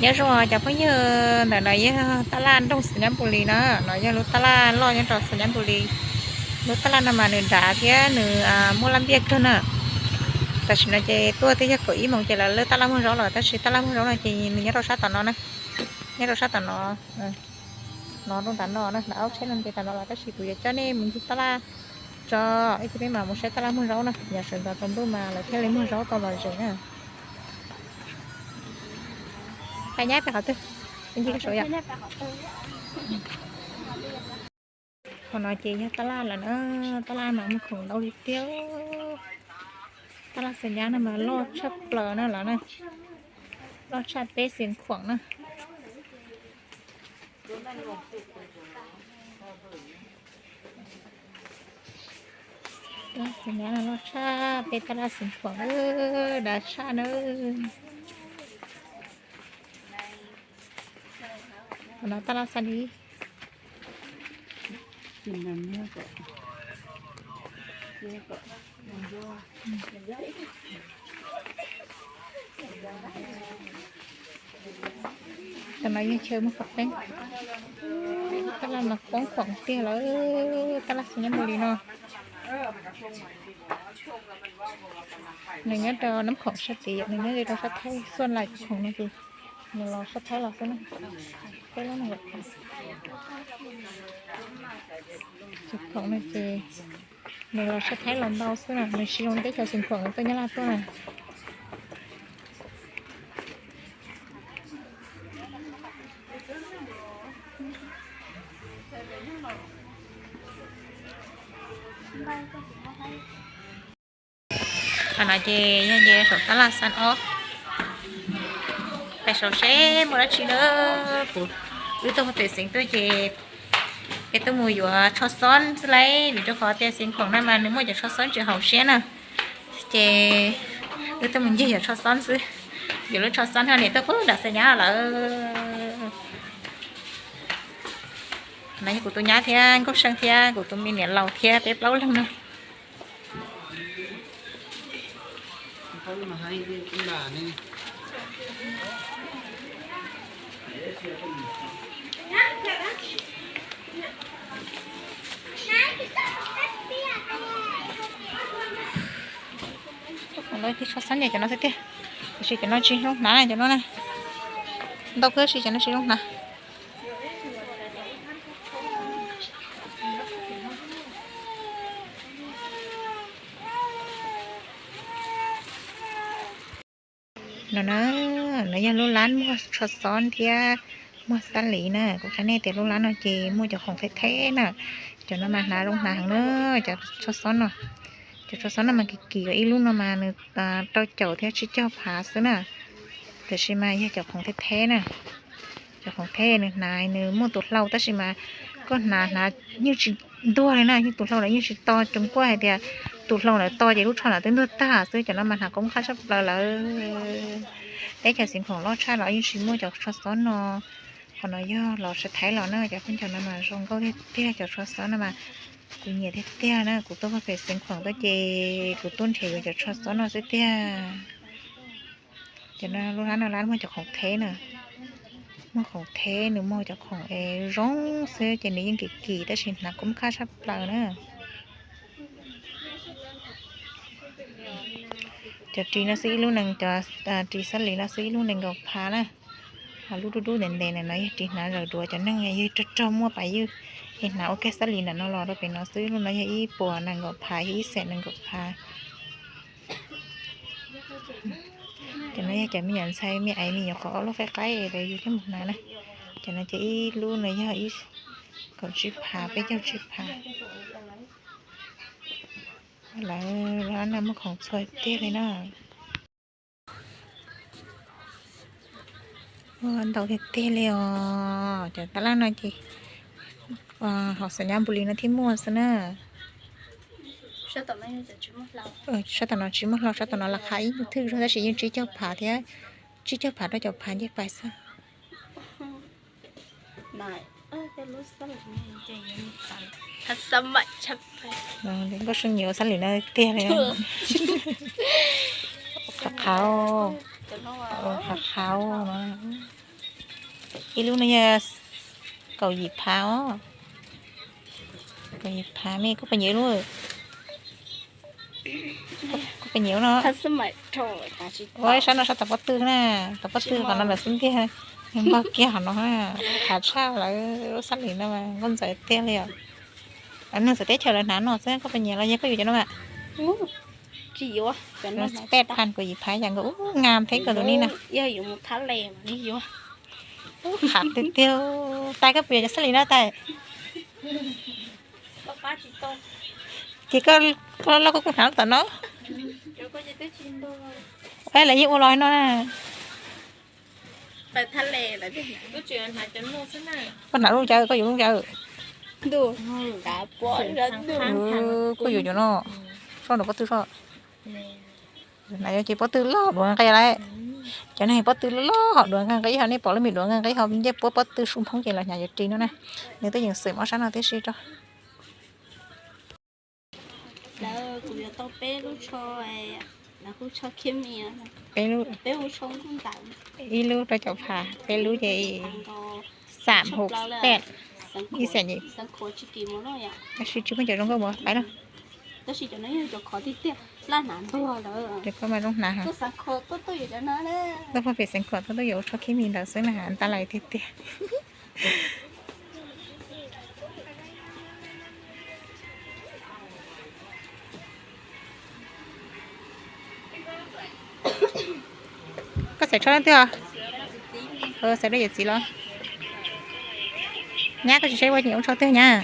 Nyob zoo cov phooj ywg, ntawm no yog taj laj nroog Xais Nyab Npus Lis na, no yog lub taj laj loj nyob rau Xais Nyab Npus Lis. Lub taj laj no mas nws dav thiab nws muaj laj ntiaj kawg na. Tam sim no ces tuaj twb yog kaum ib moos ces lawv lawb taj laj muag zaub lawm, tab sis taj laj muag zaub no ces nws nyob rau sab tom no na, nyob rau sab tom no, no rau tom no na, nram aub tsheb no nce tom no los, tab sis kuv yuav coj nej mus ncig taj laj tso, ib chim peb mam mus saib taj laj muag zaub na, yog sawv ntxov tsaus ntuj mas lawv thiaj li muag zaub tau lom zem na. Peb nyab pem qhov twg? Ncig sab yom. Qhov no ces yog taj laj lawm na, taj laj mas muaj khoom ntau li tiag. Taj laj Xais Nyab no mas loj tshaj plaws na los na, loj tshaj peb Xeev Khuam na. Taj laj Xais Nyab no loj tshaj peb taj laj Xeev Khuam, dav tshaj na. Qhov no taj laj Xas Lis. Tam no yeej chaw muaj qhov teeb, taj laj mas poob khoom tiag lawm, taj laj Xais Nyab Npus Lis no. Nws nyob rau Nab Khoom sab tid, nws nyob li rau sab Thaib, xuaj lais khoom no ces nws los sab Thaib los xwb na. Peb lub no, khoom no ces nws los sab Thaib los ntau xwb na, nws tsis zoo li teb chaws Xeev Khuam nws tuaj Nyab Laj tuaj na. Qhov no ces yog nce saum tab laj Xas Ob, pem saum seb muaj dab tsi na. Kuv, wb tuaj pem xeev tuaj ces peb tuaj mus yuav tsho xob xwb lauj, vim rau qhov tias Xeev Khuam no mas nws muaj cov tsho xob ntsia hauv siab na. Ces wb tuaj mus ncig yuav tsho xob xwb, yuav lub tsho xob no niam tuaj pub nram Xais Nyab lawm. No yog kuv tus nyab thiab Nkauj Seej thiab kuv tus me niam laus thiab peb plaub leeg no. Tsho xob ces cov no xwb tiag, tiam sis cov no tsis zoo hnav cov no na. Ntau kawg tab sis cov no tsis zoo hnav. No na, no yog lub lab muag tsho xob thiab muag xab lis na. Kuv qhia nej tias lub lab no ces muaj cov khoom theb theb na. Cov no mas hnav zoo hnav heev na, cov tsho xob no. Cov tsho xob no mas kim kim, ib lub no mas nws rau caum thiab tsib caug phav xwb na. Tiam sis mas yog cov khoom theb theb na. Cov khoom theb nws hnav nws muaj tus hlau tab sis mas koj hnav hnav yeej tsis ntuag li na, yeej tus hlau ntawd yeej tsis to, tsoom kuaj hais tias tus hlau ntawd to ces lub tsho ntawd twb ntuag tag xwb. Cov no mas hnav koob qab tshaj plaws lawm. Teb chaws Xeev Khuam loj tshaj los yeej tsis muaj cov tsho xob no. Qhov no yog los sab Thaib los na, cov khaub ncaws no mas zoo nkauj tiag tiag, cov tsho xob no mas kuv nyiam tiag tiag na. Kuv tuaj pem Xeev Khuam tuaj ces kuv tuaj nrhiav yuav cov tsho xob no xwb tiag. Cov no lub lab no lab muag cov khoom theb na, muag khoom theb, nws muag cov khoom es zoo xwb ces nws yeej kim kim tab sis hnav koob qab tshaj plaws na. Cov ris no xwb ib lub nees, cov ris xab lis no xwb ib lub nees nkaum phav na. Ho lub dub dub ntev ntev na no yog ris hnav zawm duav, cov neeg yog raug raug muaj pas ywj es hnav ua kiag xab lis ntawm no los rau pem no xwb. Lub no yog ib puas nees nkaum phav, yog ib xees nees nkaum phav. Cov no yog cov me nyuam ntxhais me aiv me nyuam qhov ob lub qaib qaib es yus coj mus hnav na. Cov no ces ib lub no yog kaum tsib phav, peb caug tsib phav. Lawv lub no muaj khoom txhua tiag li na. Ntau tiag tiag li os. Cov tab laj no ces hauv Xais Nyab Npus Lis no thiaj muaj xwb na. Sab tom no tsis muaj hlau, sab tom no las qha ib thwj zog tab sis yeej tsib caug phav thiab, tsib caug phav rau caum phav ncej pais xwb. Nkauj Seej nyiam ua xab lis no tiag li. Qhav qhav, qhav qhav no. Ib lub no yog kaum yim phav os. Kaum yim phav me, koj puas nyiam lub? Koj puas nyiam no? Ua sab no sab tom pob tw na, tom pob tw qhov no lawm xwb ntiag, npog kiag qhov no, khav tshaj lawv lub xab lim no mas nkauj ntxawm tiag li os. Neeg txawv teb chaws lawv hnav no xwb, koj puas nyiam los yog koj yuav cov no mas? Peb phav kaum yim phav yam nkaus, ub, ngam thiab koj tus ni na. Ub, khav tiag tiag. Tais, koj puas yuav cov xab lim no tais? Ces koj, koj loj koj kuj hnav tom no. Lawv yeej ua los no na. Koj hnav lub caw, koj yuav lub caw. Koj yuav cov no, soj nram pob tw soj. Hnav yuav ces pob tw loj duav nqe lawm. Cov neeg pob tw loj loj duav nqe nqe ib hov, nej pom lub me duav nqe nqe ib hov ncej puab pob tw su phoob ces los hnyav yuav ris no na. Nws twb yeej xwm mob sab no tib si rau. Ib lub rau caum phav, peb lub ces xam hauv peb, ib xees nyim. Tab sis tsis muaj cov zoo nkauj mus pais na. Ces koj mas zoo hnav. Tuaj pem xeev khuam tuaj tuaj yuav ua tshuaj kev mi ntawd xwb na, nta lais tiag tiag. Koj xaiv tsho leej twg os? Xaiv rau yawm txiv los? Nyab, koj tsis saib ua nyiam ua tsho twg nyab?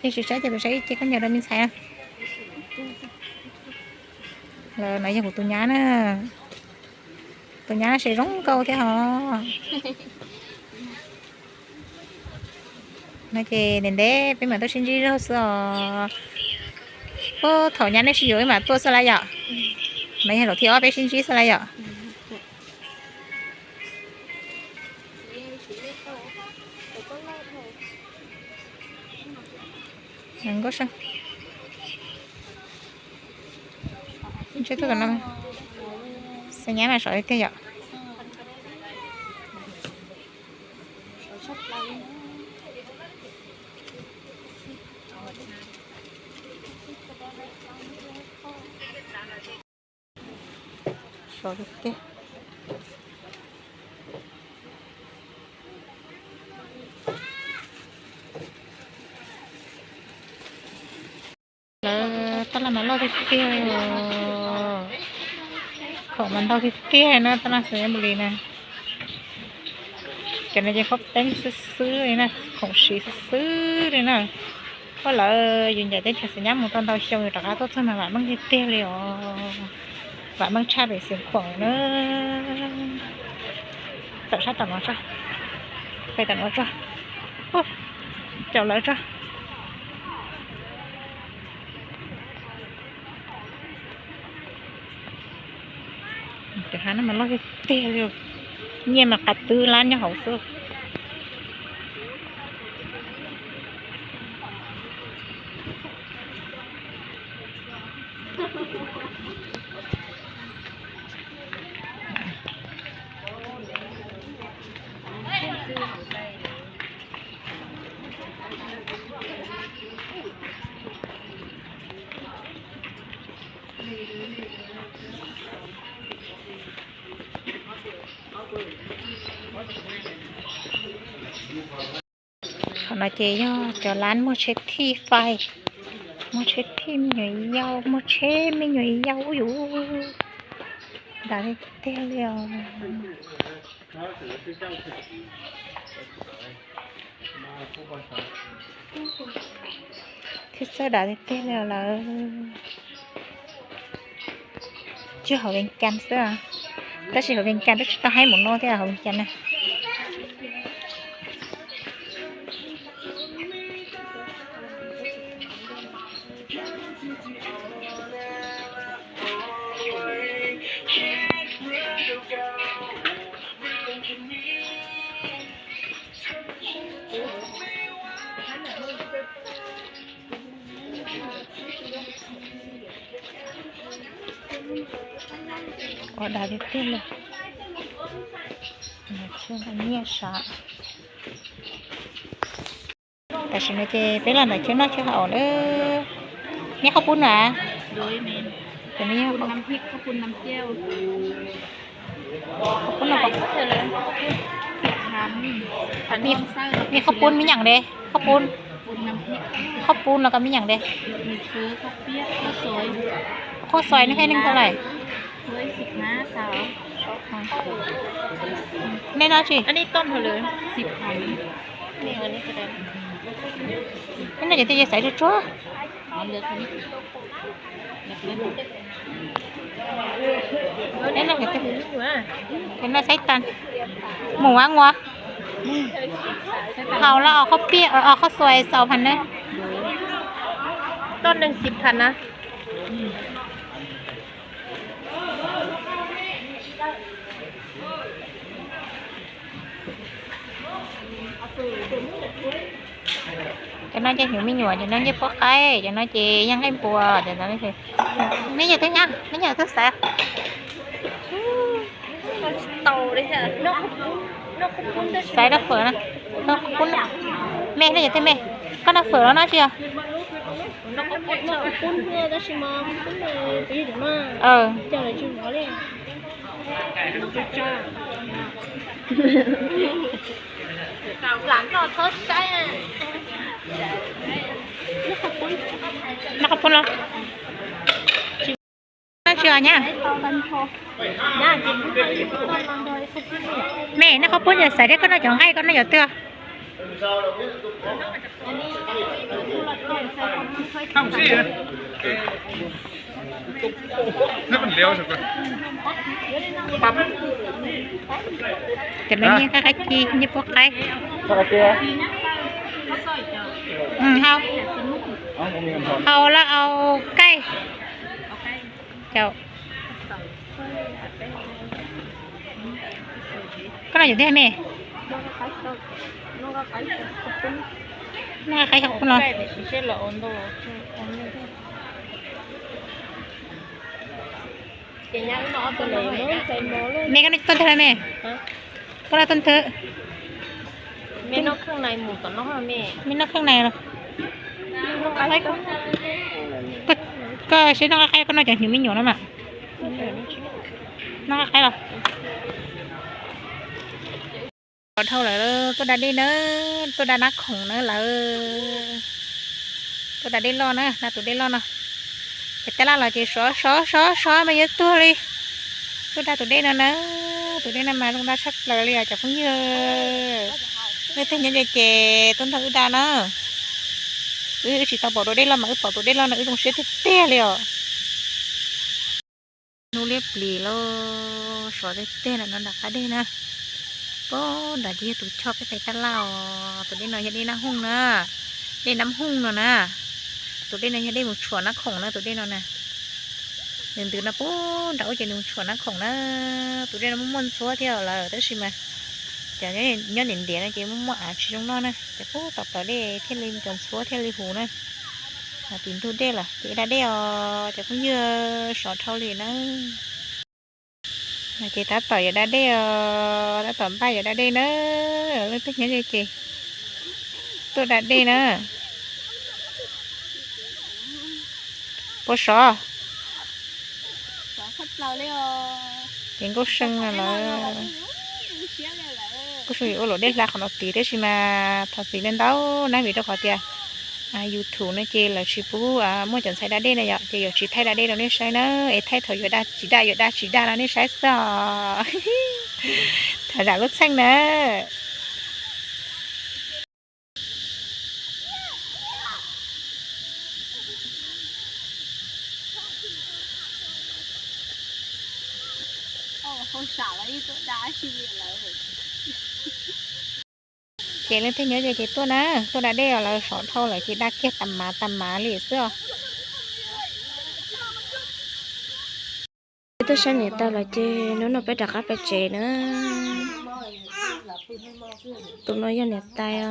Yog tsis saib ces peb saib ib ce khaub ncaws rau me ntxhais na. Lawm no yog kuv tus nyab na. Tus nyab se zoo nkauj thiab hos. No ces ntev ntev peb mam tuaj sib ntsib zog xwb os. Ub, thaum nyab nej sib yuav peb mam tuaj xwb lawm yom? No yog zaum thib ob peb sib ntsib xwb lawm yom? Nkauj sab. Ntshe tuaj tom no, xeem nyab mas sov tiag yom. Sov tiag tiag. Lawv tab laj mas loj tiag tiag, khoom mas ntau tiag tiag na, tab laj Xais Nyab Npum Lis na. Cov no ces khob teeb xwb xwb li na, khoom siv xwb xwb li na. Ua lawv yus ncaim teb chaws Xais Nyab mus tau ntau xyoo yus rov qab tuaj txog mas vam meej tiag tiag li os. Vam meej tshaj pem Xeev Khuam na. Tawm sab tom no tso, pem tom no tso, caum lawv tso. Cov hav no mas loj tiag tiag li, nyiaj mas qab twb lab nyob hauv xwb. Qhov no ces yog cov lab muag tsheb thij fais, muag tsheb thij me nyuam yaus, muag tsheb me nyuam yaus ub yus, dav tiag tiag li os. Thiab txawj dav tiag tiag li lawm. Tsuas hauv Vees Cas xwb, tab sis hauv Vees Cas twb tsis tau haib mus no thiab hauv Vees Cas na. Ua dav tiag tiag li. Nyiaj sav. Tam sim no ces peb los ntawm chaw noj chaw haus lawm. Neb qhaub poob na? Qhaub poob no, neb qhaub poob me nyam de, qhaub poob, qhaub poob los koj me nyam de. Qhaub xois neb hais neeg tau lawm. Neb no tsis, neb no ces twb xaiv tsuag tsuag. Neb no ces no xaiv tas, mus ua ua haus los ua qhaub poob, ua qhaub xois xaus phav na. Toj neeg xis phav na. Cov no ces hnyuv me nyuam, cov no ncej puab qaib, cov no ces yaj nqaij npua, cov no. Neb yawg twb nyab, neb yawg twb xaiv. Xaiv rau fawm na. Me, neb yawg twb me, koj noj fawm los noj tsi os? Noj qhaub poob los? Noj tsi os nyab? Me, noj qhaub poob yog xaiv thiab koj noj cov nqaij koj noj cov twg? Cov no nyiaj qaib qaib ci, nyiaj puab qaib. Haus, haus los au kaij. Koj noj cov twg me? Noj qaib xyaum poob los? Me, koj noj tuaj ntag me? Koj noj tuaj ntag? Me noj kheej na los? Koj saib noj qaib qaib, koj noj cov hnyuv me nyuam no mas. Noj qaib qaib los? Dhau lawm, tuaj da dej na, tuaj da nab khoom na lawm. Tuaj da dej loj na, da tus dej loj no. Ces tab laj los ces sov sov sov sov mas yuav tuag li. Tuaj da tus dej no na, tus dej no mas zoo da tshaj plaws li os cov phooj ywg. Leej twg nyob ze ces tuaj nrog wb da na. Wb tsis tau pom tus dej loj mas wb pom tus dej loj no wb zoo siab tiag tiag li os. Hnub liab plis lauj, sov tiag tiag no nram qab dej na. Pab nram ces yog tus choj peb pem tab laj os. Tus dej no yog dej Nab Hooj na, dej Nab Hooj no na. Tus dej no yog dej mus tshuam Nab Khoom na, tus dej no na. Nws ntws no pab nram ub ces nws mus tshuam Nab Khoom na. Tus dej no muaj muaj ntxhuab thiab lawm tab sis mas cov nyob ntiav ntiav no ces muaj muaj av tsis zoo noj na, ces pab tom plawv dej thiaj li cov ntxhuab thiaj li huv na. Tim ntug dej lawm ces da dej os cov phooj ywg, sov dhau li na. Ces tab tom yuav da dej os, tab tom npaj yuav da dej na. Leej twg nyob ze ces tuaj da dej na. Puas sov? Ces Nkauj See no lawm, Nkauj See yuav ua luam dej hla qhov no tid tab sis mas thov txim li ntau na vim rau qhov tias YouTube no ces lawv tsis pub muaj cov ntxhais da dej na yom, ces yuav tsis thaij da dej rau nej saib na, es thaij thaum yuav da tsis da, yuav da tsis da no nej saib xwb os. Thov zam lub txheej na. Ces leej twg nyob ze ces tuaj na, tuaj da dej os, lawv sov dhau lawm ces da kiag tas mav tas mav li xwb os. Peb tuaj saib niam tais lawm ces hnub no peb rov qab pem tsev na. Tus no yog niam tais os.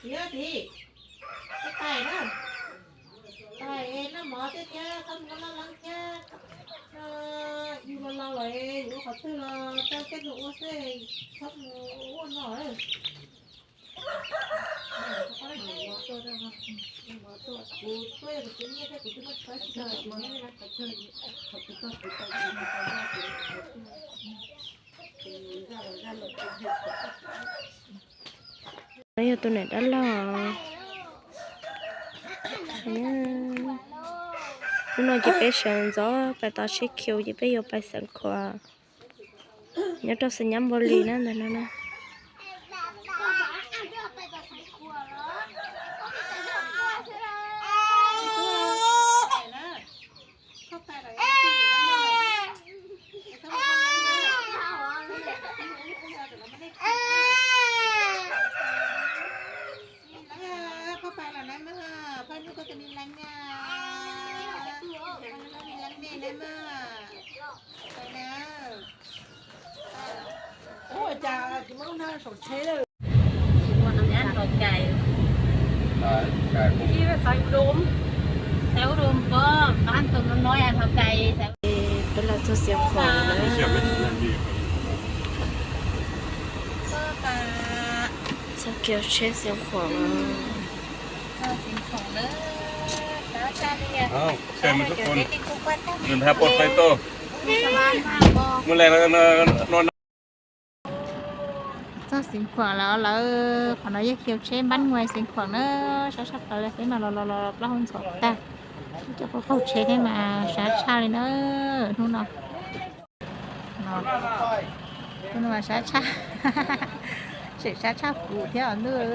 Txiv, txiv, tais na, tais noj mov thiab thiab txhob mus loj leeb thiab. Yus los laus lawm, yus ua qhov twg los coj tej tus ua xwb, txhob mus ua no. No yog tus niam dab laug. Hnub no ces peb sawv ntxov pais tau sib khiu ces peb yuav pais Xeev Khuam, nyob rau xeev Nyab Npaus Lis na ntawm no na. Peb los txog Xeev Khuam na. Txog kiag tsheb Xeev Khuam. Txog Xeev Khuam lawm lawm, qhov no yog khiu tsheb npab nguais Xeev Khuam na, sab tshaj plaws li, peb mas los los los plaub hau ntxhov tag, cov qaug tsheb thiab mas sab tshaj li na, hnub no. Hnub no mas sab tshaj, tseem sab tshaj kuv thiab os ntuj.